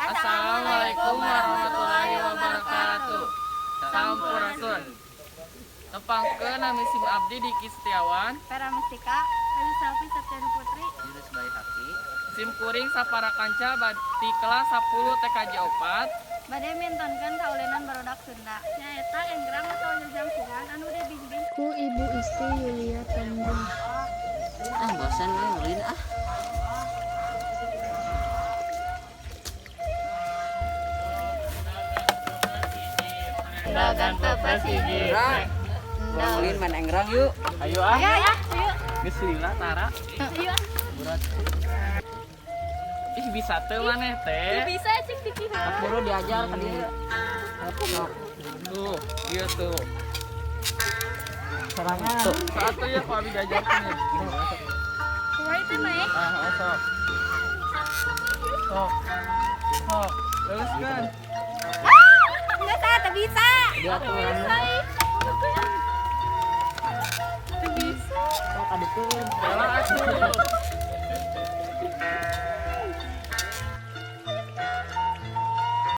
Assalamualaikum warahmatullahi wabarakatuh. Sampurasun. Tepangkeun, nami sim abdi Diki Setiawan. Vera Mustika, Ayu Selvi Septian Putri. Yunus Baihaqi. Sim kuring sapara kanca ti kelas 10 TKJ 4. Bade mintonkeun kaulinan barudak Sunda. Nyaeta engrang atau jajangkungan anu dibimbing ku Ibu Isti Yulia Tanjung. Ah, bosan gue ngulin ah. Dagan pepes hiji. Urang ulin main engrang yuk. Ayo ah. Ya, ya, yuk. Geus lila tara. Yuk. Berat. Ih, bisa teu maneh teh? Bisa cik Diki. Buru diajar ke dia. Sok. Tuh, ieu tuh. Serangan. Satu ya ku abi diajarkeun ya. Kumaha itu naik? Ah, ah, sok. Sok. Sok. Leuskeun. Enggak saya tak bisa. Dia tuh Bisa. Teu bisa. Sok adukeun. Jalan atuh.